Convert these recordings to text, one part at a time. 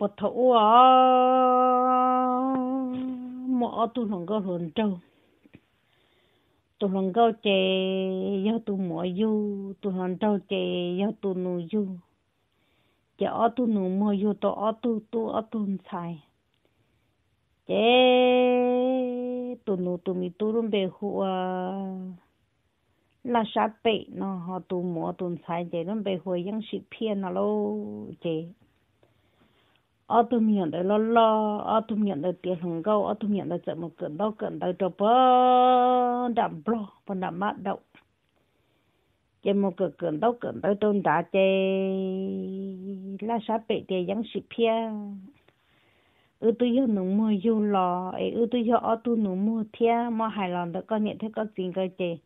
Puag thaum ub os, muaj ob tug hluas nkauj hluas nraug. Tus hluas nkauj ces yog tus muam yug, tus hluas nraug ces yog tus nus yug. Ces ob tug nus muag yug tau ob tug tub ob tug ntxhais. Ces tus nus tus me tub lub npe hu ua Laj Sab Pem no, ho tus muam tus ntxhais ces lub npe hu ua Yeeb Sim Phiaj no lauj. Ces ob tug me nyuam ntawd loj loj, ob tug me nyuam ntawd tiav hluas nkauj, ob tug me nyuam ntawd txawm mus kawm ntaub kawm ntawv rau puag nram Nplog, puag nram Mab Daum. Ces mus kawm kawm ntaub kawm ntawv rau nrad ces Laj Sab Pem tias Yeeb Sim Phiaj, wb twb yog nus muag yug los es wb twb yog ob tug nus muag thiab, muab hais los ntawm koj niam thiab koj txiv nkawd ces,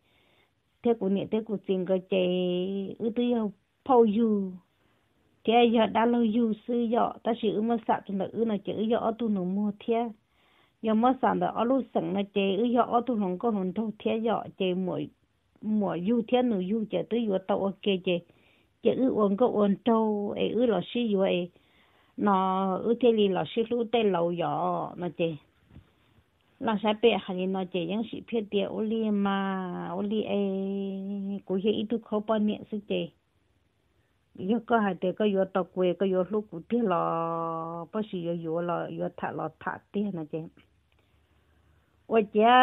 thiab kuv niam thiab kuv txiv nkawd ces wb twb yog phauj yug thiab yog dab laug yug xwb yom, tab sis wb muab xam rau ntawm wb no ces wb yog ob tug nus muag thiab. Yog muab xam ntawm ob lub xeem no ces wb yog ob tug hluas nkauj hluas nraug thiab yom, ces muam yug thiab nus yug ces twb yuav tau ua ke ces, ces wb ua nkauj ua nraug es wb los sib yuav es no, wb thiaj li los sib hlub tej laus yom no ces Laj Sab Pem hais li no ces Yeeb Sim Phiaj tias ua li mas ua li es kuv yog ib tug khaub poj niam xwb ces yog koj hais tias koj yuav tau kuv, koj yuav hlub kuv tiag los pob sis yuav yuav los yuav tham los tham tiag no ces ua ciav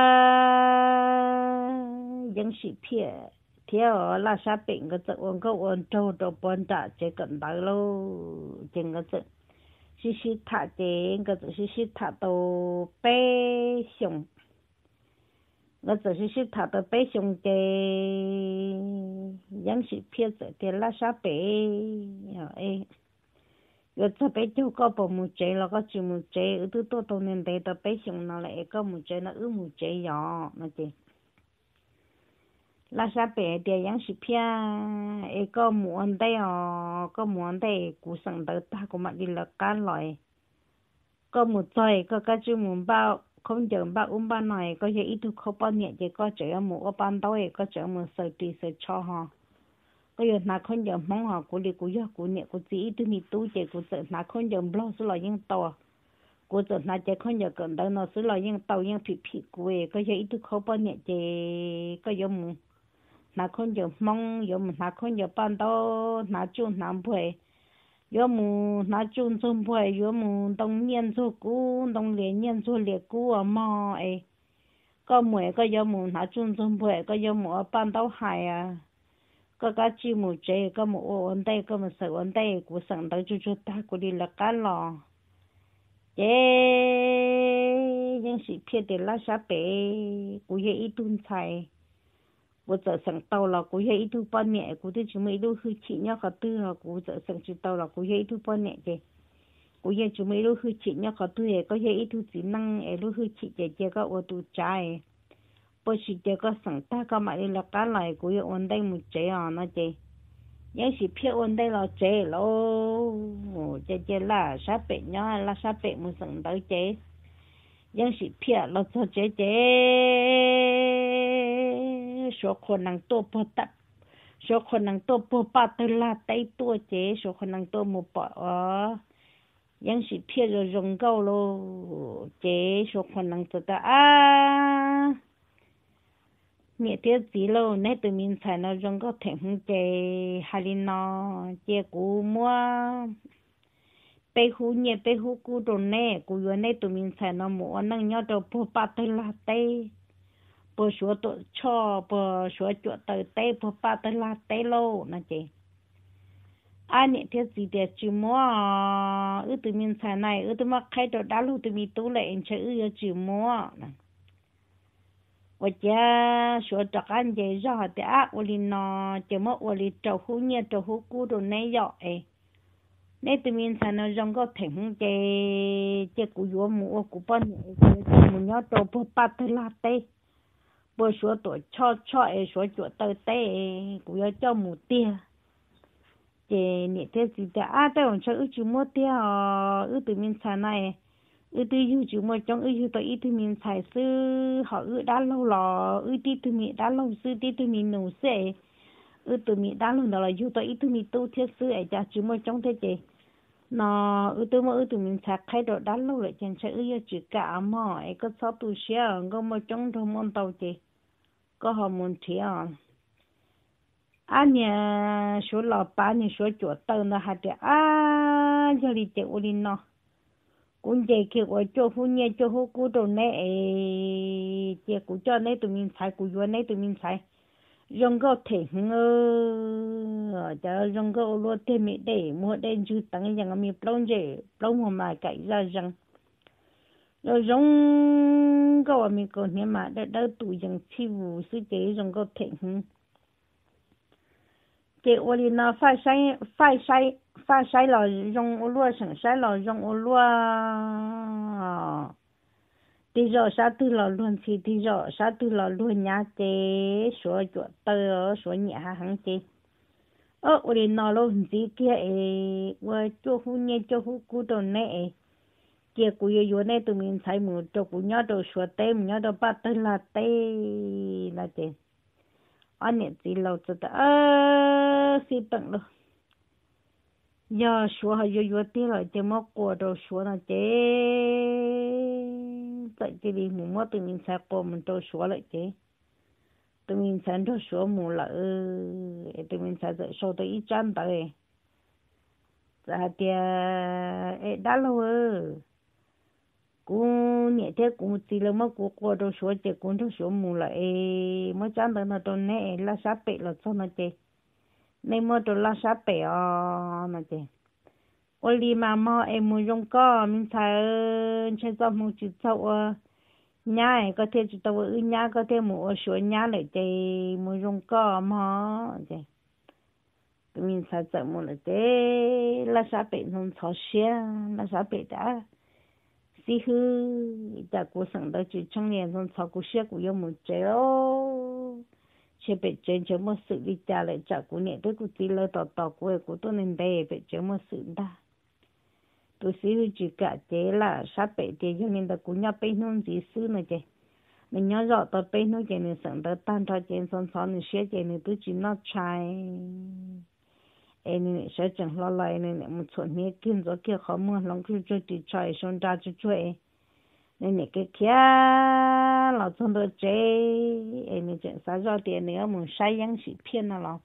Yeeb Sim Phiaj thiab Laj Sab Pem nkawd txawm ua nkauj ua nraug rau puag nram tsev kawm ntawv lauj. Ces nkawd txawm sib sib tham ces nkawd txawm sib sib tham tau peb xyoos. Nkawd txawm sib sib tham tau peb xyoos ces Yeeb Sim Phiaj txawm tias Laj Sab Pem, yuav txog peb caug koj puas mus tsev los koj tsis mus tsev, wb twb tuaj tau ntev ntev tau peb xyoos no lawm es koj mus tsev no wb mus tsev yom no ces Laj Sab Pem hais tias Yeeb Sim Phiaj es koj mus ua ntej os, koj mus ua ntej kuv xeem ntawv tag kuv mam li lawv qab los. Koj mus txog es koj kab tsij mus npaj khaub ncaws npaj ub npaj no es koj yog ib tug khaub poj niam ces koj tseem yuav mus ua paj ntaub es koj tseem yuav mus xaws ris xaws tsho ho. Koj yuav hnav khaub ncaws Hmoob ho, kuv li kuv yog kuv niam kuv txiv ib tug me tub ces kuv txawm hnav khaub ncaws Nplog xwb los yeej tau. Kuv txawm hnav cov khaub ncaws kawm ntawv no xwb los yeej tau, yeej phim phim kuv. Koj yog ib tug khaub poj niam ces koj yuav mus hnav khaub ncaws Hmoob, yuav mus hnav khaub ncaws paj ntaub, hnav tsuj hnav npuag, yuav mus hnav tsuj ntxuag npuag, yuav mus ntoo nyiaj ntxuag kub, ntoo lias nyiaj ntxuag lias kub os mog es. Koj mus es koj yuav mus hnav tsuj ntxuag npuag, koj yuav mus ua paj ntaub hais, koj kab tsij mus tsev, koj mus ua ua ntej, koj mus xaws ua ntej, kuv xeem ntawv tsuag tsuag tag kuv li lawv qab los. Ces Yeeb Sim Phiaj tias Laj Sab Pem, kuv yog ib tug ntxhais, kuv txawm xeem tau los kuv yog ib tug poj niam es kuv twb tsis muaj ib lub hwj chim nyob qhov twg, kuv txawm xeem tsis tau los kuv yog ib tug poj niam ces kuv yeej tsis muaj ib lub hwj chim nyob qhov twg es koj yog ib tug txiv neej es lub hwj chim ces cia koj ua tus tsav es, puas tsis cia koj xeem tag koj mam li lawv qab los es kuv yuav ua ntej mus tsev os no ces Yeeb Sim Phiaj ua ntej los tsev lauj. Ces cia Laj Sab Pem nyob, Laj Sab Pem mus xeem ntawv ces Yeeb Sim Phiaj los txog tsev ces Suav Qhua Nees tuaj puag ta, Suav Qhua Nees tuaj puag paj tawg lag teb tuaj ces Suav Qhua Nees tuaj mus pom os Yeeb Sim Phiaj zoo zoo nkauj lauj. Ces Suav Qhua Nees txawm tias, ab, niam thiab txiv lauj, neb tus me ntxhais no zoo nkauj them hwv ces hais li no, cia kuv muab peb hub nyiaj peb hub kub rau neb, kuv yuav neb tus me ntxhais no mus ua neej nyob rau puag paj tawg lag teb, puag Suav Tuam Tshoj, puag Suav Cuam Taw teb, puag paj tawg lag teb lauj no ces, ab, niam thiab txiv tias tsis muab, wb tus me ntxhais na wb twb muab qhaib rau dab laug tus me tub lawm es ntshe wb yuav tsis muab. Ua ciav Suav rov qab nce zog hais tias, ab, ua li no, ces muab ua li rau hub nyiaj rau hub kub rau neb yom es, neb tus me ntxhais no zoo nkauj them hwv ces cia kuv yuav mus ua kuv poj niam es kuv yuav coj mus nyob rau puag paj tawg lag teb, puag Suav Tuam Tshoj Tshoj es Suav Cuam Taw teb, kuv yuav coj mus tiag. Ces niam thiab txiv tias, ab, tej zaum ntshe wb tsis muab tiag os, wb tus me ntxhais na, wb twb yug tsis muaj coob, wb yug tau ib tug me ntxhais xwb, ho wb dab laug los wb tib tug me dab laug xwb, tib tug me nus xwb es, wb tus me dab laug ntawd los yug tau ib tug me tub thiab xwb es cas tsis muaj coob thiab ces no wb twb muab wb tus me ntxhais qhaib rau dab laug lawm ces ntshai wb yuav tsis kam mog, es koj txhob tu siab, nkauj muaj coob nraug muaj ntau ces koj ho mus nrhiav os. Ab niag Suav los pav niag Suav cuam taw ntawd hais tias, Ab, yog li ces ua li no, kuv nce kiag ua cuaj hub nyiaj cuaj hub kub rau neb es cia kuv coj neb tus me ntxhais, kuv yuav neb tus me ntxhais zoo nkauj them hwv, cov zoo nkauj ua luaj tiag, me dej muag dej ntswg teev yees, me plaub ntsej plaub muag mas kaim zaj zees, zoo zoo nkauj ua me kaus hniav mas dawb dawb tus yees txhij vus xwb ces zoo nkauj them hwv. Ces ua li no, faj saib los zoo ua luaj, seem saib los zoo ua luaj. Tig zog sab twg los luag ntxhi, tig zog sab twg los luag nyav ces Suav cuam taw, Suav nyiam hav heev ces, Ua li no lauj, ntxiv kiag es ua cuaj hub nyiaj cuaj hub kub rau neb es cia kuv yuav yuav neb tus me ntxhais mus rau kuv nyob rau Suav teb, mus nyob rau paj tawg lag teb no ces ob niam txiv laus txawm tias, Xij peem lauj, yog Suav ho yuav yuav tiag lawm ces muab qua rau Suav no ces txawm cia li mus muab tus me ntxhais qua mus rau Suav lawm ces tus me ntxhais nrog Suav mus lawm es tus me ntxhais txawm sau tau ib tsab ntawv txawm hais tias, Es dab laug, kuv niam thiab kuv txiv lawv muab kuv qua rau Suav ces kuv nrog Suav mus lawm es muab tsab ntawv no rau neb es laj sab pem los txog no ces nej muab rau laj sab pem os no ces, Ua li mas mog, es mus zoo koj me ntxhais, ntshai txoj hmoo tsis txog ua nyab es koj thiaj tsis tau ua wb nyab, koj thiaj mus ua Suav nyab lawm ces mus zoo koj mog. Tus me ntxhais txawm mus lawm ces laj sab pem ntxhov ntxhov siab, laj sab pem tias, Xib hwb, cas kuv xeem ntawv tsis tsheej li, ntxhov ntxhov kuv siab kuv yuav mus tsev os. Ntshe pem tsev ntshe muaj xwm li cas lawm, tsam kuv niam thiab kuv txiv lawv tos tos kuv es kuv tuaj ntev ntev pem tsev muaj xwm ntag. Tus xib hwb tsis kam ces laj sab pem tias, Yog li ntawd kuv nyob peb hnub ntxiv xwb no ces nws nyob zoj tau peb hnub ces nws xeem ntawv tag nrho ces ntxhov ntxhov nws siab ces nws twb tsis noj tshais es nws niam sawv tsees hlo los nws niam mus txhuam hniav kiag ntxuav kiag qhov muag hloov tsuj tsuag ris tsho es sau nra tsuj tsuag es nws niam khiav khiav los txog ntua tsev es nws tseem xav zoj tias nws yuav mus saib Yeeb Sim Phiaj no los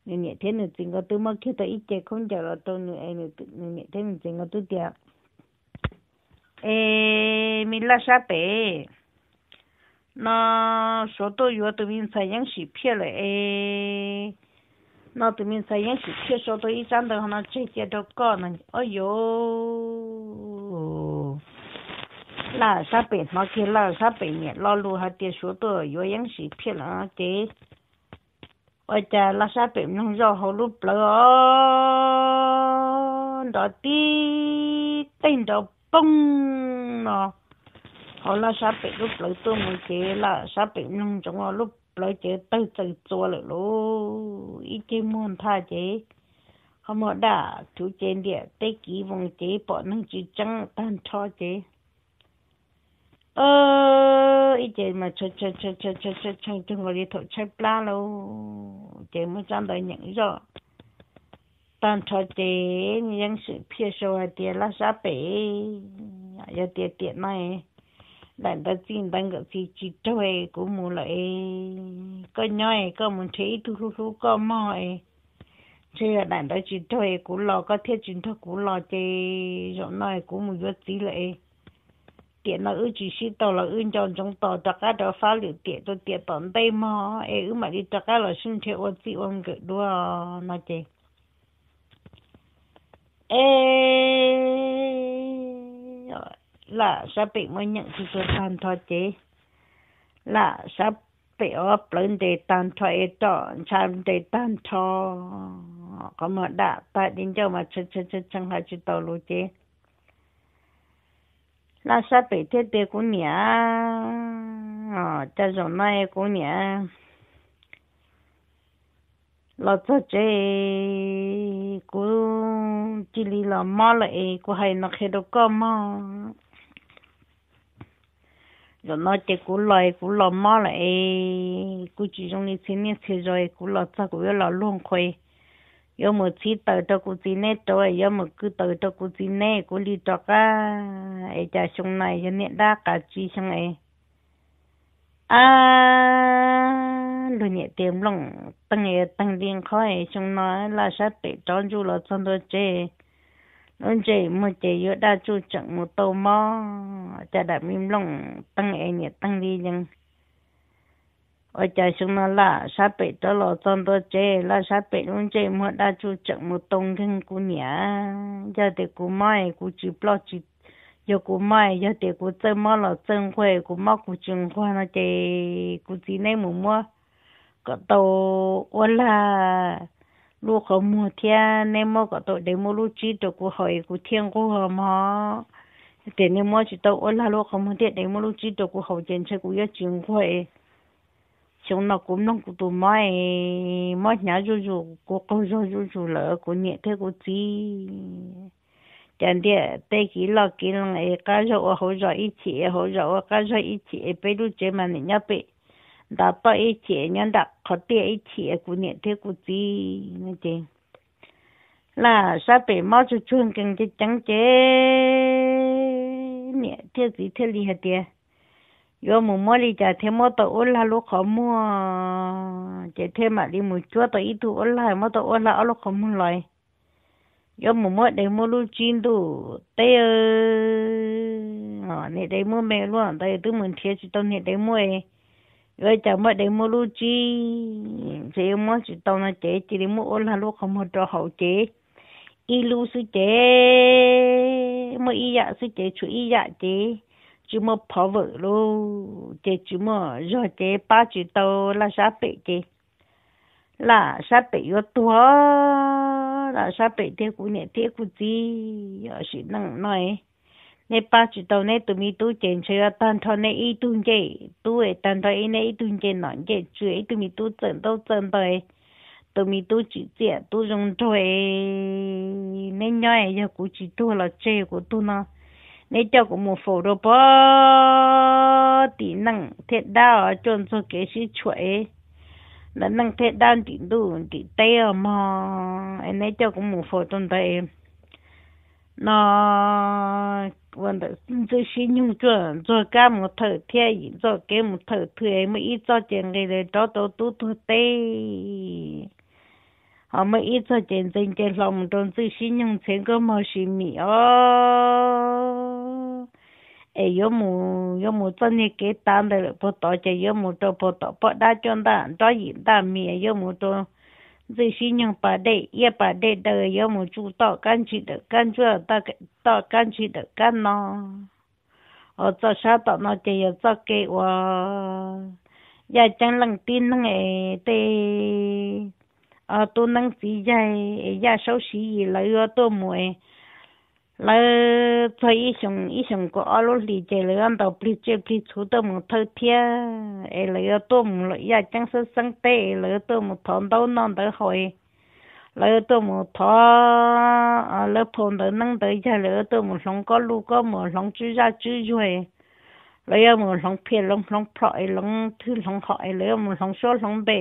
nws niam thiab nws txiv nkawd twb muab kiag tau ib ce khaub ncaws los rau nws es nws niam thiab nws txiv nkawd twb tias, Es me laj sab pem, no Suav tuaj yuav tus me ntxhais Yeeb Sim Phiaj lawm es, no tus me ntxhais Yeeb Sim Phiaj sau tau ib tsab ntawv no tseg cia rau koj no. Ob yos, laj sab pem hnov kiag laj sab pem niam lo lus hais tias Suav tuaj yuav Yeeb Sim Phiaj lawm ces ua cas laj sab pem mloog zoj hauv lub plawv os, nrov tib teg nrov poog no, hauv laj sab pem lub plawv tuaj mus ces laj sab pem mloog ntsoov lub plawv ces tawg txaws txua lawm lauj. Ib ceg muag ntha ces qhov muag dam rhuv ces ntiam teb kiv voos ces pom neeg tsis tseeb tag nrho ces ib ce mas tshee tshee tshee tshee nkaus li thaum tshaib plab lauj. Ces muab tsab ntawv nyeem zoj tag nrho ces Yeeb Sim Phiaj sau hais tias, Laj sab pem, yog tias tiam no daim ntawv txij ntawv nkawm txiv tsis raug es kuv mus lawm es koj nyob es koj mus nrhiav ib tug hlub hlub koj mog es ntshe yog daim ntawv tsis raug es kuv los koj thiaj tsis nrog kuv los ces zaum no es kuv mus yuav txiv lawm es tiam no wb tsis sib tau los wb nco ntsoov tos rov qab rau fab lwm tiam rau tiam tom ntej mog es wb mam li rov qab los sib nrhiav ua txij ua nkawm dua no ces es laj sab pem muab nyeem txhua txhua tag nrho ces laj sab pem ob plawv nres tag nrho es roj ntsha nres tag nrho, qhov muag dam tag di ncauj mas tshee tshee tshee hais tsis tau lus ces laj sab pem thiaj tias, Kuv niam, cas zaum no kuv niam los txog tsev kuv cia li los mob lawm es kuv hais no qhia rau koj mog. Zaum no ces kuv los es kuv los mob lawm es kuv tsis zoo li txhia niaj txhia zaus es kuv los txog kuv yuav los luag nqhua yuav mus txhib taws rau kuv txiv neb rau, yuav mus kwv taws rau kuv txiv neb kuv li rov qab. Es cas xyoo no yog niaj dab qas tsis xyoo es, a, luag niam tias nplooj teeg teeg li nqhob es xyoo no laj sab pem rov ntsuj los txog ntua tsev, lub ntsej muag ces yuav daj tsuj tseem mus tau mob, cas dam me nplooj teeg es niam teeg li yees. Ua cas xyoo no laj sab pem rov los txog ntua tsev, laj sab pem lub ntsej muag daj tsuj tseem mus tau nkeeg kuv niam. Yog tias kuv mob es kuv tsis ploj tsis, yog kuv mob, yog tias kuv txawj mob los txawj nquag, kuv mob kuv tsis nquag no ces kuv txiv neb mus muab kom tau uab lag lub qhov muag thiab neb muab kom tau dev muaj lub tsib rau kuv haus es kuv thiaj nquag mog. Tias neb muab tsis tau uab lag lub qhov muag thiab dev muaj lub tsib rau kuv haus ces ntshe kuv yuav tsis nquag es xyoo no kuv mloog kuv tus mob es mob hnyav zuj zus, kuv qaug zog zuj zus lawm kuv niam thiab kuv txiv. Cas ntiaj teb kiv loj kiv lees es qab zog ua hauv zos ib chim es hauv zos ua qab zog ib chim es peb lub tsev mas nim nyob pem ntav toj ib chim es nyob nram qhov tiaj ib chim es kuv niam thiab kuv txiv no ces laj sab pem mob tsuag tsuag nkees ceev ceev ces niam thiab txiv thiaj li hais tias yuav mus muab li cas thiaj muab tau uab lag lub qhov muag, ces thiaj mam li mus cuab tau ib tug uab lag muab tau uab lag ob lub qhov muag los. Yuav mus muab dev muaj lub tsib ntuj teb, niag dev muaj me luaj ntawd twb mus nrhiav tsis tau niag dev muaj, yuav cas muab dev muaj lub tsib, ces yuav muab tsis tau no ces cia li muab uab lag lub qhov muag rau haus ces ib lub xwb ces muaj ib yam xwb ces tshuav ib yam ces tsis muaj phov vwm lub ces tsis muaj zog ces pab tsis tau laj sab pem ces laj sab pem yuav tuag, laj sab pem thiab kuv niam thiab kuv txiv sim neej no neb pab tsis tau neb tus me tub ces ntshe yuav tag nrho neb ib tug ncej tub es tag nrho ib neb ib tug ncej nom ncej tswv ib tug me tub txawj ntaub txawj ntawv, tus me tub tsim txiaj tub zoo nraug es neb nyob es yog kuv tsis tuag los tseg kuv tuag no neb coj kuv mus faus rau pog tim neej thiab dab os cuaj ntxuag kev sib tshuam es ntawm neej thiab dab nrim ntuj nrim teb os mog es neb coj kuv mus faus rau ntawd no ua ntawm ntxwj sib nyoog cuaj ntxuag kab mus thawj thiab yim ntxoj kev mus thawj thwj es muaj ib txoj ces nqis rov rau tub tuag teb, ho muaj ib txoj ces ntxeev nce hlo mus rau ntxwj sib nyoog ntxhe nkauj mog sis mim os. Es yuav mus, yuav mus txoj niag kev tav ntawd lawm puag tod ces yuav mus rau puag tom poj dab cuaj ntaj nrob yim ntaj mis, yuav mus rau ntxwj sib nyoog pas dej iab pas dej daw, yuav mus tsuj toj kab ntsis dawm kab ntsuab, toj kab ntsis dawm kab no. Os txoj sab tom no ces yog txoj kev uas Yaj Ceeb leej tib neeg es tej tub neeb txiv yaig es Yaj Saub Siv Yis lawv yuav tuaj mus es lawv txog ib xyoos ib xyoos kaum ob lub hlis ces lawv yuav ntaus plig tsiaj plig txhu tuaj mus thawj thiab es lawv yuav tuaj mus lawm Yaj Ceeb xeeb xeeb teb es lawv yuav tuaj mus thov ntaub noj ntawv haus, lawv yuav tuaj mus thov lawv phau ntawv neeb ntawv yaig, lawv yuav tuaj mus hloov kob luj kob muas, hloov tswb zaj tswb zuag, lawv yuav mus hloov phiaj hloov plhom es hloov thwj hloov hom es lawv yuav mus hloov suab hloov npe,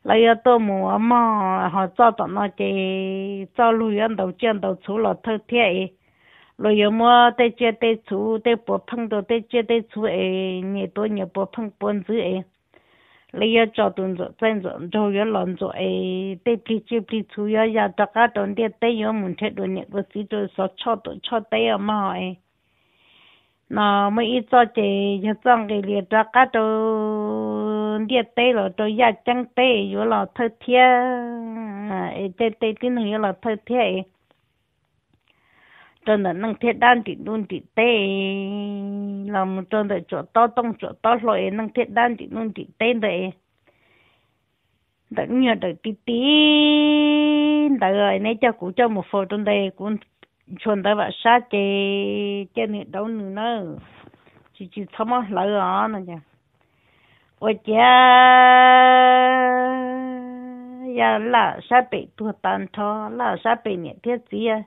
lawv yuav tuaj mus ua mog. Ho txoj tom no ces txoj lug yuav ntaus tsiaj ntaus txhu los thawj thiab es luag yuav muab tej tsiaj tej txhu tej puav pheej rau tej tsiaj tej txhu es nyias tuav nyias puav pheej puav ntxwv es lawv yuav tso tus ntxuam txaij ntxuam nraug yuav los ntxuam es tej plig tsiaj plig txhu yuav ya rov qab rau ntiaj teb yuav mus nrhiav dua niam dua txiv rau xov tshoj tuam tshoj teb os mog. No muaj ib txoj ces yog txoj nqis lias rov qab rau ntiaj teb los rau Yaj Ceeb teb yuav los thawj thiab es tej tej tib neeg yuav los thawj thiab es rau ntawm neej thiab dab nrim ntuj nrim teb los mus rau ntawm tsuam tob tooj tsuam tob hlau es neej thiab dab nrim ntuj nrim teb ntawd es ntawm nyuag dawm ti ti ntawd neb coj kuv coj mus faus rau ntawd, kuv ntshua ntawd vam sab ces cia nws dauv nws na, tsis tsis txhob muab hlawv os no. Ua ciav ya laj sab pem tuag tag nrho, laj sab pem niam thiab txiv,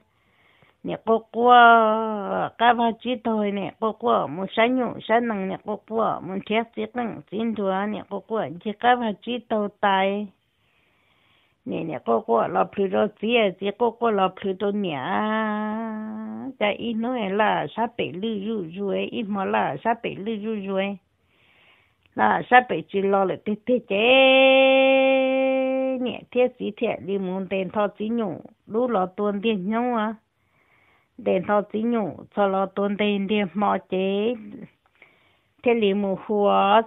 niam quaj quaj qab vag tsib taug, niam quaj quaj mus saib nyuj saib nees, niam quaj quaj mus nrhiav txiv qeej txiv nruas, niam quaj quaj ncig qab vag tsib taug tas Niam, niam quaj quaj los plhws rau txiv, txiv quaj quaj los plhws rau niam. Cas ib hnub laj sab pem lwj zuj zus, ib hmo laj sab pem lwj zuj zus, laj sab pem tsis los lawm tiag tiag ces niam thiab txiv thiaj li mus ntes nthos txiv nyuj dub los tua ntiag hnub. Ntes nthos txiv nyuj txog los tua ntiag hmo ces thiaj li mus hu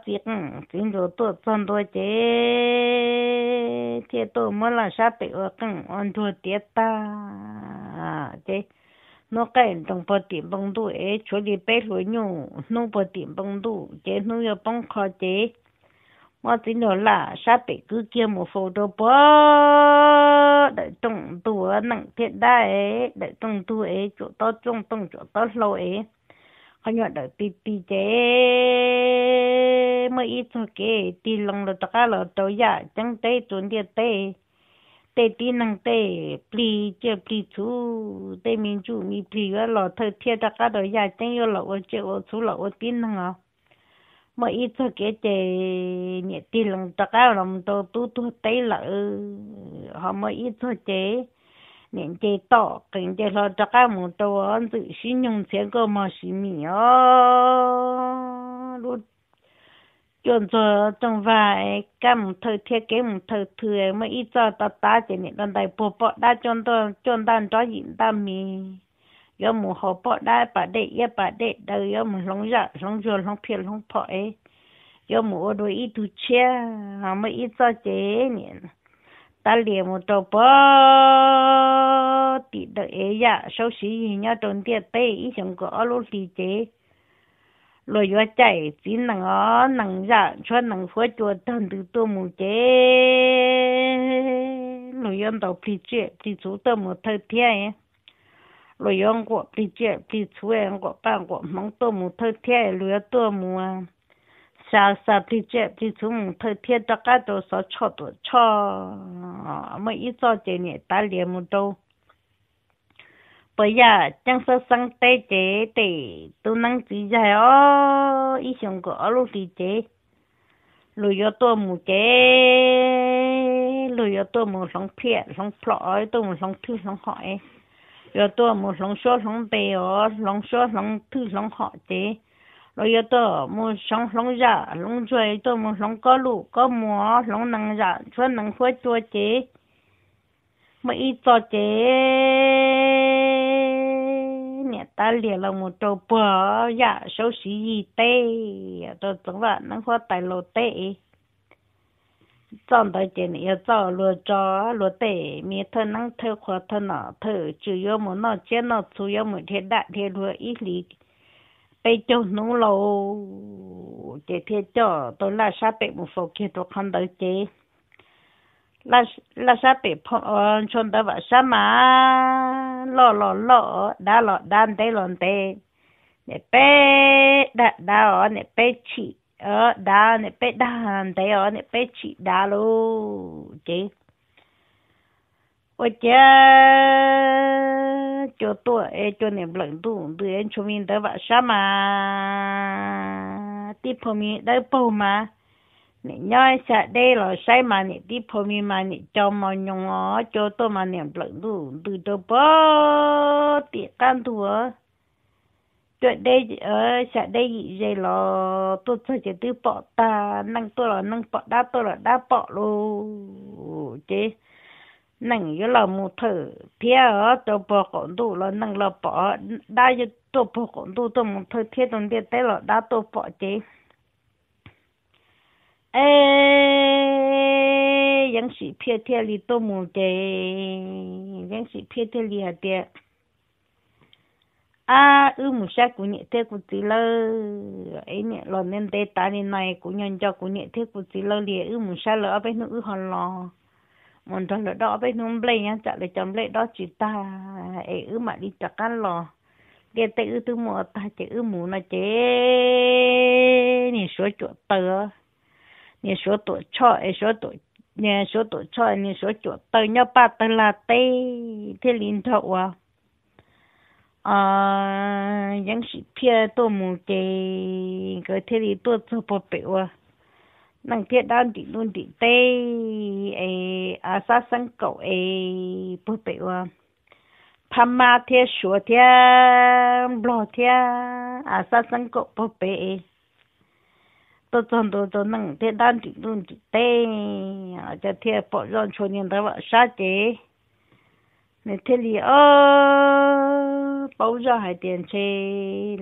txiv qeej txiv ntsuas tuaj txog ntua ces thiaj tuaj muab laj sab pem ua qeej ua nruag tiav tag. Ces hnub qaij nroos puag tim npoo ntuj es tshuav li peb hluas nyuj hnub puag tim npoo ntuj ces hnub yuav poob qho ces muab txiv ntsuas laj sab pem kwv kiag mus faus rau puag dawm rooj ntug neej thiab dab, dawm rooj ntug es tsuam tob rooj tooj tsuam tob hlau es qhov nyuag dawm ti ti ces muaj ib txog kev tig loo los rov qab los rau yaj ceeb teb rau ntiaj teb. Tej tib neeg tej plig tsiaj plig txhuv tej me ntsuj me plig yuav los thawj thiab rov qab rau yaj ceeb yuav los ua tsiaj ua txhuv los ua tib neeg os. Muaj ib txog kev ces niam tig loo rov qab los mus rau tub tuag teb lawm. Ho muaj ib txog ces niam nce tom qees nce hlo rov qab mus rau ntxwm sib nyoog ntxhiav nkauj mog sis mis os. Lub cuaj ntxog rooj vag kab mus thawj thiab kev mus thawj thw, muaj ib txog tav tav ces niam rau ntais puag poj dab cuaj ntaj nrov yim ntaj mis. Yuav mus haus poj dab pas dej iab pas dej daw, yuav mus hloov zaj hloov zuag hloov phiaj hloov phom es yuav mus ua dua ib tug tshiab. Muaj ib txoj ces niam tav lias mus rau puag tim dawm ev yaj saub siv yig nyob rau ntiaj teb ib xyoos kaum ob lub hlis ces luag yuav caij txiv nees os, nees zaj tshuab nees huab cua tag ntws tuaj mus ces luag yuav ntaus plig tsiaj plig txhuv tuaj mus thawj thiab. Luag yuav nquam plig tsiaj plig txhuv, nquam paj nquam hmoov tuaj mus thawj thiab, luag yuav tuaj mus xa xa plig tsiaj plig txhuv mus thawj thiab rov qab rau xov tshoj tuam tshoj. Muaj ib txoj ces niam tav lias mus rau puas yaj ceeb xeeb xeeb teb ces tej tub neeb txiv yaig os, ib xyoos kaum ob lub hlis ces luag yuav tuaj mus ces luag yuav tuaj mus hloov phiaj hloov plhom, tuaj mus hloov thwj hloov hom, yuav tuaj mus hloov suab hloov npe os, hloov suab hloov thwj hloov hom ces luag yuav tuaj mus hloov hloov zaj hloov zuag, tuaj mus hloov kob luj kob muag, hloov nees zaj tshuab nees huab cua ces muaj ib txoj ces niam tav lias los mus rau puag yaj saub siv yig teb, rau txoov vaj neeb huab tais laus teb. Txoj ntawd ces nws yog txoj luag tso luag tej me thawj neeb thawj qhua thawj nom thawj tswv yuav mus noj tsiab noj txhu, yuav mus dhia daj dhia luag ib hlis peb caug hnub lauj, ces thiaj coj tau laj sab pem mus faus kiag rau qhov ntawd ces laj sab pem ntshua ntawd vam sab mas loj los loj, dav los dav, ntev los ntev. Niam peb dag dav os, niam peb tshim dav, niam peb dag ntev os, niam peb tshim dav lauj ces ua ciav cua tuaj es cua niam nplawm ntuj ntws es ntshua me ntawd vam sab mas tib phau me dawb paug mas niam nyob xya deb los saib mas niam tib phau me mas niam co mos nyoos os, cua tuaj mas niam nplawm ntuj ntws rau puag tim qab ntug. Cuaj deb xya deb yim ze los tuaj txog ces twb pom tag, neeg tuaj los neeg pom, dab tuaj los dab pom lauj ces neeg yuav los mus thawj thiab os, rau puag qaum ntuj los neeg los pom, dab tuaj puag qaum ntuj tuaj mus thawj thiab rau ntiaj teb los dab tuaj pom ces es Yeeb Sim Phiaj thiaj li tuaj mus ces Yeeb Sim Phiaj thiaj li hais tias, ab, wb mus saib kuv niam thiab kuv txiv lawv, es niam los ntev ntev tas li no kuv nco nco kuv niam thiab kuv txiv lawv li, wb mus saib lawv ob peb hnub wb ho los. Mus nrog lawv dob ob peb hnub nplej nyob tsam lawv cov nplej dob tsis tag es wb mam li rov qab los. Ntiaj teb wb twb muaj ua tag ces wb mus no ces niag Suav cuam taw, niag Suav tuam tshoj es, niag Suav tuam tshoj niag Suav cuam taw nyob paj tawg lag teb thiaj li nrog ua Yeeb Sim Phiaj tuaj mus ces nkawd thiaj li tuaj txog puag pem ua neej thiab dab nrim nuj nrim teb es av xab xeeb kaum es puag pem ua Phab Mab thiab Suav thiab Nplog thiab av xab xeeb kaum puag pem es tuaj txog ntua rau neej thiab dab nrim nuj nrim teb, cov thiaj pom zoj ntshua niag ntawd vam sab ces nws thiaj li o paub zoj hais tias ntshe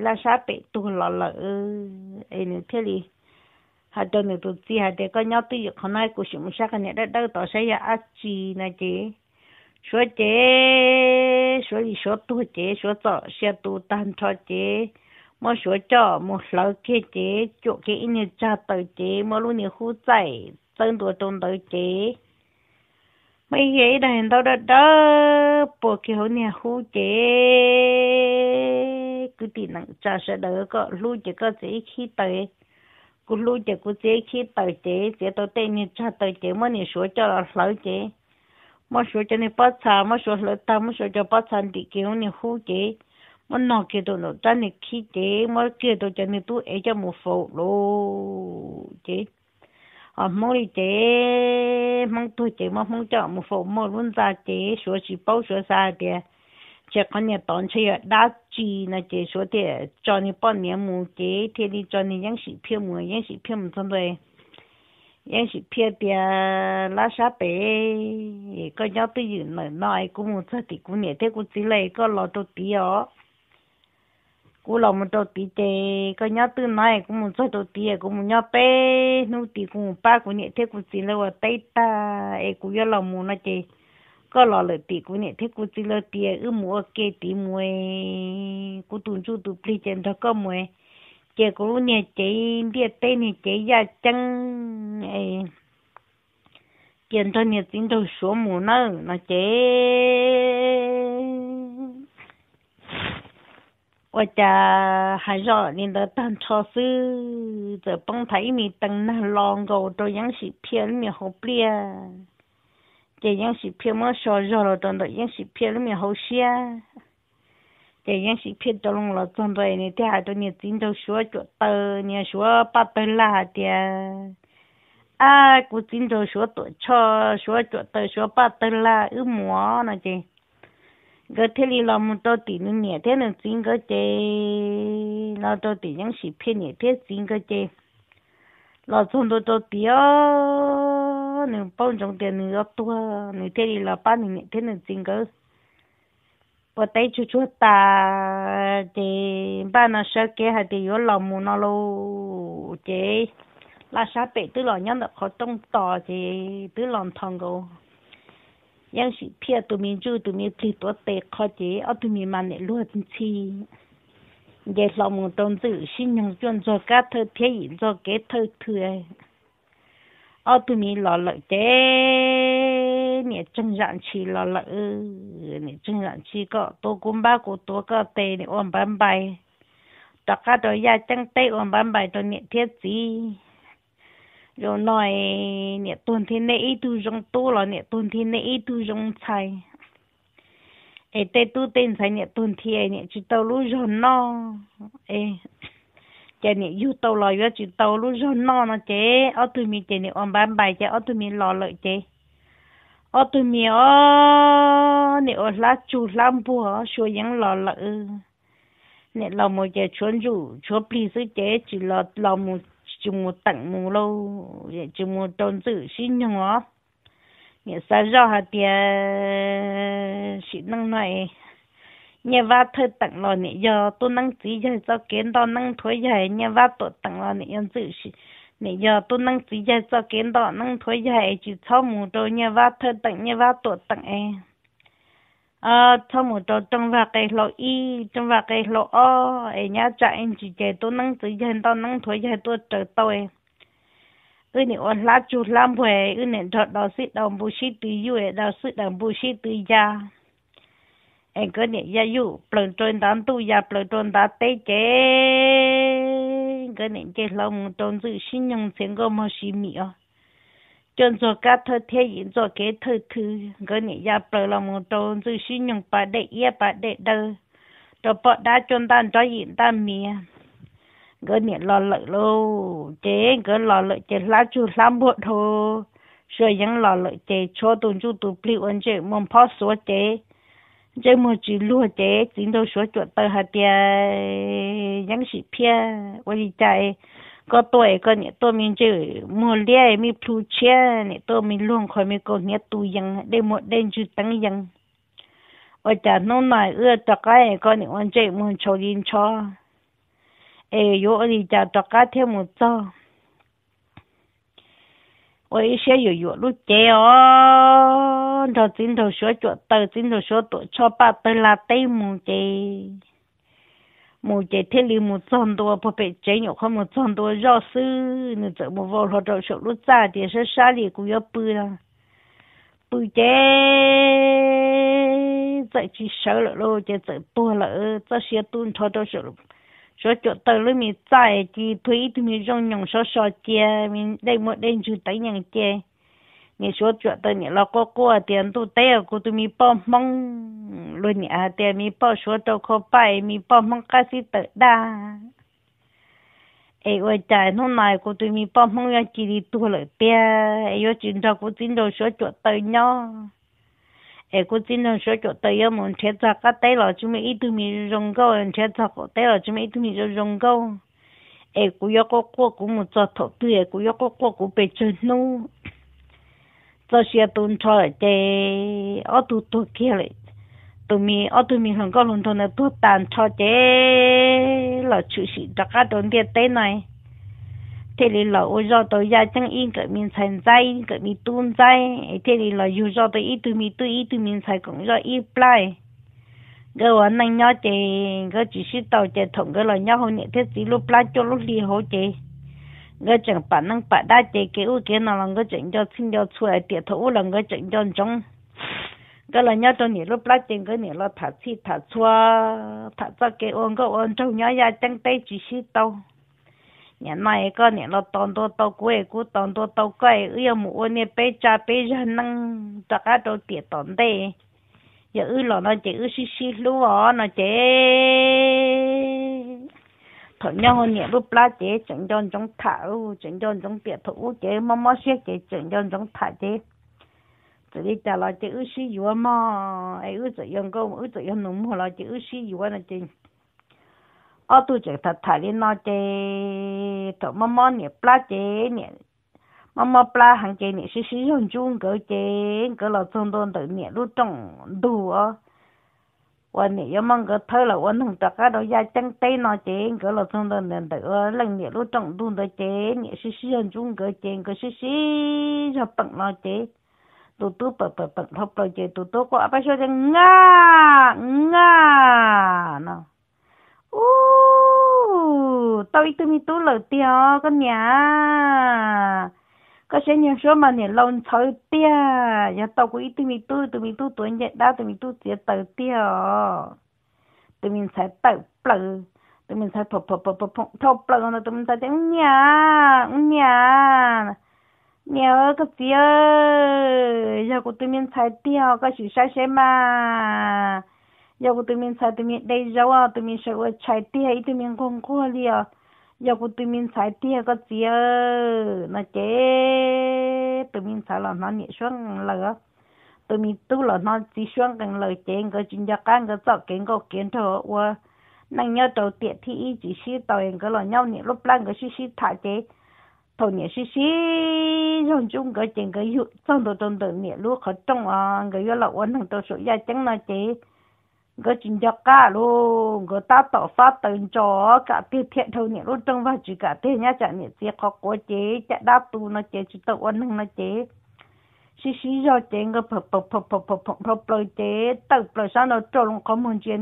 laj sab pem tuag los lawm es nws thiaj li hais rau nws tus txiv hais tias koj nyob twj ywm qhov no, kuv sim mus saib qhov niag dawb dawb tod saib yog dab tsi no ces Suav ces Suav li Suav tuag ces Suav txom sia tu tag nrho ces muab Suav coj mus hlawv kiag ces cuam kiag ib niag tsag taws ces muab lub niag hub txaij txawb ntua rau ntawd ces muaj ib yam ib daim ntaub dawb dawb pua kiag hauv niag hub ces kwv tij neej tsa sawv daws, koj hlub ces koj txiav ib khib taws, kuv hlub ces kuv txiav ib khib taws ces txiav tau tej niag tsag taws ces muab niag Suav coj los hlawv ces muab Suav cov niag pob txha, muab Suav hlawv tag muab Suav cov pob txha ntim kiag hauv niag hub ces muab nog kiag rau nraum rab niag khib ces muab kiag rau cov niag tub ev coj mus faus lawm ces ho Hmoob li ces Hmoob tuag ces muab Hmoob coj mus faus muaj lub ntxa ces Suav tsis paub, Suav xav hais tias ntshe qhov niag tod ntshe yog dab tsi no ces Suav thiaj tso niag poj niam mus ces thiaj li tso niag Yeeb Sim Phiaj mus. Yeeb Sim Phiaj mus txog ntua Yeeb Sim Phiaj tias laj sab pem, koj nyob twj ywm ntawm no es kuv mus txog tim kuv niam thiab kuv txiv lawm koj los rau tid os. Kuv los mus rau tid ces koj nyob twj no es kuv mus txog rau tid es kuv mus nyob peb hnub tid kuv mus pab kuv niam thiab kuv txiv lawv ua teb tag es kuv yuav los mus no ces koj los lawm tim kuv niam thiab kuv txiv lawv tid, wb mus ua ke tid mus, kuv tus ntsuj tus plig ces nrog koj mus, ces kuv lub niag cev ntiaj teb niag cev yaj ceeb es cia nrog niag txiv nraug Suav mus nawb no ces ua cas hais zoj li ntawd tag nrho xwb txawm poob nthav ib me teev nag los nkaus rau Yeeb Sim Phiaj lub niag hauv pliaj. Ces Yeeb Sim Phiaj muab so zog los rau ntawm Yeeb Sim Phiaj lub niag hauv siab. Ces Yeeb Sim Phiaj rov loo los txog ntua nws thiaj hais rau niag txiv nraug Suav cuam taws, niag Suav paj tawg lag hais tias, Ab, kuv txiv nraug Suav tuam tshoj, Suav cuam taws, Suav paj tawg lag, wb mus no ces nkawd thiaj li los mus rau tim nws niam thiab nws txiv nkawd ces los rau tim Yeeb Sim Phiaj niam thiab txiv nkawd ces los txog ntua rau tid os, nws paub ntsoov tias nws yuav tuag, nws thiaj li los pab nws niam thiab nws txiv nkawd ua teb tsuag tsuag tas ces npaj no sawv kev hais tias yuav los mus no lauj. Ces laj sab pem twb los nyob ntawm qhov rooj tos ces twb los nthos nkaus Yeeb Sim Phiaj tus me ntsuj tus me plig tuav tes qho ces ob tug me mas niam luag ntxhi nce hlo mus rau ntxwj sib nyoog cuaj ntxog kab thawj thiab yim ntxog kev thawj thw. Ob tug me los lawm ces niam tseeg zam ntshis los lawm. Niam tseeg zam ntshis kom tuav kuv npab kuv tuav koj tes, niam ua npav npais rov qab rau yaj ceeb teb, ua npav npais rau niam thiab txiv. Zaum no niam tuag nthi nej ib tug zoo tub los niam tuag nthi nej ib tug zoo ntxhais. Es tej tub tej ntxhais niam tuag nthi niam tsis tau lub zog noj, ces niam yug tau los yuav tsis tau lub zog noj no ces ob tug me ces niam ua npav npais ces ob tug me los lawm ces ob tug me os, niam ua hlab tsug hlab npuag, Suav yeej los lawm. Niam los mus ces tshuav ntsuj tshuav plig xwb ces tsis los, los mus tsis mus teem mus lauj, tsis mus rau ntxwj sib nyoog os. Niam xav zoj hais tias sim neej no Nyiaj Vab thawj teem los niam yog tub neeb txiv yaig txoj kev ntoj neeb nthuav yaig, Nyiaj Vab tuam teem los niam yog ntxwj, niam yog tub neeb txiv yaig txoj kev ntoj neeb nthuav yaig es tsis txhob mus rau Nyiaj Vab thawj teem Nyiaj Vab tuam teem es txhob mus rau rooj vag qe hlau ib, rooj vag qe hlau ob es nyab tsam ib ntsis ces tub neeb txiv yaig ntoj neeb nthuav yaig tuaj raws tau. Wb niam ua hlab tsug hlab npuag, wb niam nrog daus xib daus npu sib tw yuj, daus xib daus npu sib tw ya. Es nkawd niam ya yuj plaws rau ntav ntuj ya plaws rau ntav teb ces nkawd niam nce hlo mus rau ntxwj sib nyoog txhia nkauj mog si mim os. Cuaj ntxuag kab thawj thiab yim ntxuag kev thawj thw, nkawd niam ya plaws los mus rau ntxwj sib nyoog pas dej iab pas dej daw, rau poj dab cuaj ntaj nrov yim ntaj mias. nkawd niam los lawm lauj. Ces nkawd los lawm ces hlab tsuag hlab npuag dhau, Suav Yeeb los lawm ces tshuav tus ntsuj tus plig ua ntsej muag phob xuav ces ntsej muag tsis luag ces txiv nraug Suav Cuam Taw hais tias, Yeeb Sim Phiaj, ua li cas koj tuaj es koj niam tuaj me ntsej muag liab me plhu tshiab, niam tuaj me luag nqhos me kaus hniav tu yees, dej muag dej ntsws teeb yees. Ua cas hnub no wb rov qab es koj niam ua ntsej muag ntshau li ntsho, es yuav ua li cas rov qab thiaj mus txog? Ua ib siab yuam yuam lub cev os, nrog txiv nraug Suav Cuam Taw, txiv nraug Suav Tuam Tshoj Paj Tawg La teb mus ces, mus ces thiaj li mus txog ntua puag pem tsev, nyuam qhuav mus txog ntua zoj xwb, nws txawm mus vau hlo rau saum lub txaj tias, Sab sab li kuv yuav pw los. Pw ces txawm tsis sawv lawm lauj, ces txawm tuag lawm. Txoj sia tu nrho rau Suav Cuam Taw lub me txaj, cia li tuag ib tug me zoo nyoos sov so cia, dej muag dej ntsws teeb yees ces niam Suav Cuam Taw niam los quaj quaj tias, Ntuj teb os, kuv tus me poj Hmoob. Luag niam hais tias, Me poj Suav rau khau paj, me poj Hmoob qab xib tawm daj. Es ua cas hnub no kuv tus me poj Hmoob yuav cia li tuag lawm tiag, es yuav tsis nrog kuv txiv nraug Suav Cuam Taw nyob, es kuv txiv nraug Suav Cuam Taw yuav mus nrhiav txog qab teb los tsis muaj ib tug me zoo nkauj, nrhiav txog qaum teb los tsis muaj ib tug me zoo zoo nkauj, es kuv yuav quaj quaj kuv mus txog thaum twg, es kuv yuav quaj quaj kuv pes tsawg hnub. Txoj sia tu nrho lawm ces ob tug tuag kiag lawm. Tus me, ob tug me hluas nkauj hluas nraug ntawd tuag tas nrho ces los tshwm sim rov qab rau ntiaj teb no, thiaj li los ua zoj tau Yaj Ceeb ib nkawm me ntxhais ntxaib, ib nkawm me tub ntxaib, es thiaj li los yug zoj tau ib tug me tub ib tug me ntxhais koom zoj ib plab. Nkawd ua neej nyob ces nkawd tsis sib tau ces thaum nkawd los nyob hauv niam thiab txiv lub plab cuaj lub hli hauv ces nkawd tseem pam neej pam dab ces kev ub kev no los nkawd tseem nco txhij nco txhua hais tias thaum ub los nkawd tseem nco ntsoov. Nkawd los nyob rau niam lub plab ces nkawd niam los tham txhij tham txhua, tham txoj kev ua nkauj ua nraug nyob Yaj Ceeb teb tsis sib tau. Nim no es koj niam los tos ntua tau kuv es kuv tos ntua tau koj es wb yuav mus ua niaj peb tsa peb zag neej rov qab rau tiam tom ntej. Yog wb los no ces wb sib sib hlub os no ces thaum nyob hauv niam lub plab ces tseem nco ntsoov tham, tseem nco ntsoov tiam thaum ub ces mob mob siab ces tseem nco ntsoov tham ces txawm li cas los ces wb sib yuav mog, es wb txawm yuav nkauj wb txawm yuav nus muag los ces wb sib yuav no ces ob tug tseem tham tham li no ces thaum mob mob niam plab ces niam, mob mob plab heev ces niam sib sib zog ntsub nkawd ces nkawd los txog ntua ntawm niam lub rooj ntug uas niam yuav muab nkawd thawb los ua neeg rov qab rau Yaj Ceeb teb no ces nkawd los txog ntua ntawm ntawm ua leej niam lub rooj ntug ntawd ces niam sib sib zog ntsub nkawd ces nkawd sib sib zog peem no ces tus tub pem pem peem dhau plaws ces tus tub quaj pab suab tias, Nkaj, nkaj no. Ub, tau ib tug me tub lawm tiag os koj niam. Koj siab nyuag suab mas niam laus ntxhawv tiag, yog tau kuv ib tug me tub, tus me tub tuav ncej dab, tus me tub txiav taws tiag os. Tus me ntxhais tawm plaws, tus me ntxhais phoom phoom phoom dhau plaws no tus me ntxhais tias, Ub niam, ub niam, niam koj txiv, yog kuv tus me ntxhais tiag koj sim saib seb mas. Yog kuv tus me ntxhais tus me de zaub, tus me sawv ua tshais tiag, ib tug me nquag nquag li os. Yog kuv tus me ntxhais tiag koj txiv no ces tus me ntxhais los hnov niam suab nqees lawm, tus me tub los hnov txiv suab nqees lawm ces nkawd tsis nco qab nkawd txoj kev nkauj kev nraug ua neej nyob rau tiam thib ib tsis sib tau, nkawd los nyob niam lub plab nkawd sib sib tham ces thaum niam sib sib zog ntsub nkawd ces nkawd yug txog ntua rau ntawm niam lub qhov rooj os, nkawd yuav los ua neeg rau saum yaj ceeb no ces nkawd tsis nco qab lauj, nkawd tab tom fab taws ntsos kam tiag thiaj dhau niam lub rooj vag tsis kam tiag, nyob tsam niam txiv qhov quav ces caj dab tu no ces tsis tau ua neeg no ces sib sib zog ces nkawd phoom phoom phoom dhau plaws ces tawm plaws sab nraud rau loo qhov muag ntsia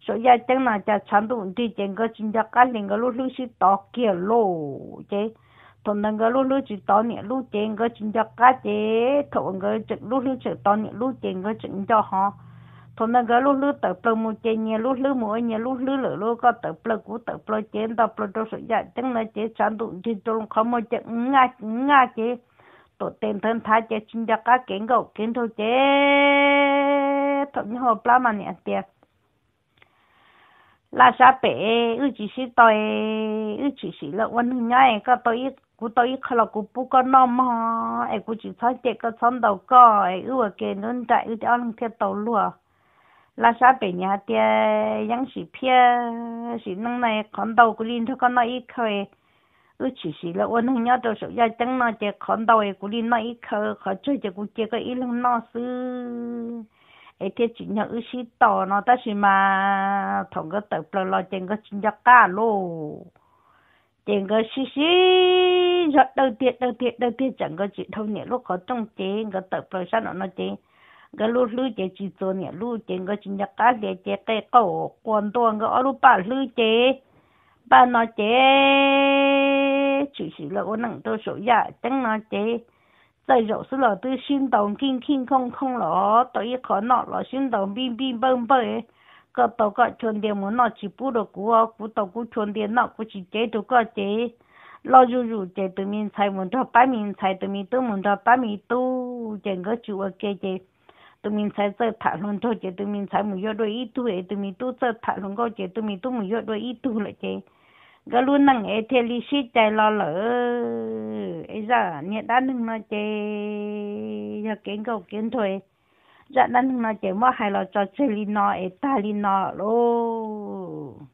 saum yaj ceeb no cas tshav ntuj nrig ces nkawd tsis nco qab li, nkawd lub hlwb sib tov kiag lauj ces thaum ntawd nkawd lub hlwb tsis tov niam lub ces nkawd tsis nco qab ces thaum uas nkawd tseem lub hlwb tseem tov niam lub ces nkawd tseem nco hov. Thaum ntawd nkawd lub hlwb tawm plaws mus ces nyias lub hlwb mus ua nyias lub hlwb lawm lauj, koj tawm plaws kuv tawm plaws ces nto plaws rau saum yaj ceeb no ces tshav ntuj nrig rau loo qhov muag ces naj naj ces tuam tes nthawv nthav ces tsis nco qab kev nkauj kev nraug ces thaum nyob hauv plab mas niam tias Laj sab pem, wb tsis sib tau, wb tshwm sim los ua neeg nyob es koj, kuv tau ib qho los kuv pub koj noj mog, es kuv tsis txhob cem koj txhob ntaus koj, es wb ua ke nruab nraim wb ob leeg thiaj tau luag. Laj sab pem nyias hais tias, Yeeb, sim phiaj sim neej no qhov ntau kuv li nrog koj noj ib khawv, wb tshwm sim los ua neeg nyob rau saum yaj ceeb no ces qhov ntau es kuv li noj ib khawv, qhov tsawg ces kuv cia koj ib leeg noj xwb, es thiaj tsim nyog wb sib tau no. Tab sis mas thaum nkawd tawm plaws los ces nkawd tsis nco qab lauj. Ces nkawd sib sib zog dawj tiag dawj tiag dawj tiag tsam nkawd tsis dhau niam lub qhov rooj ces nkawd tawm plaws sab nraum no ces nkawd lub hlwb ces tsis txuas niam lub ces nkawd tsis nco qab hlias ces qe qaum quas ntua nkawd ob lub paj hlwb ces paj no ces tshwm sim los ua neej rau saum yaj ceeb no ces txawj zaum xwb los twb sib ntaus nkij nkij nkooj nkooj los tau ib qho noj los sib ntaus npij npij npawj npawj. Koj tau koj chua ntias mus noj tsis pub rau kuv, kuv tau kuv chua ntias noj kuv tsis cev rau koj ces loj zuj zus ces tus me ntxhais mus nrog pab me ntxhais, tus me tub mus nrog pab me tub ces nkawd tsis ua ke ces tus me ntxhais txawj tham hluas nraug ces tus me ntxhais mus yuav dua ib tug, es tus me tub txawj tham hluas nkauj ces tus me tub mus yuav dua ib tug lawm ces nkawd lub neej es thiaj li sib cais los lawm. Es zaj niag dab neeg no ces yog kev nkauj kev nraug, zaj dab neeg no ces muab hais los tso tseg li no es tag li no lauj.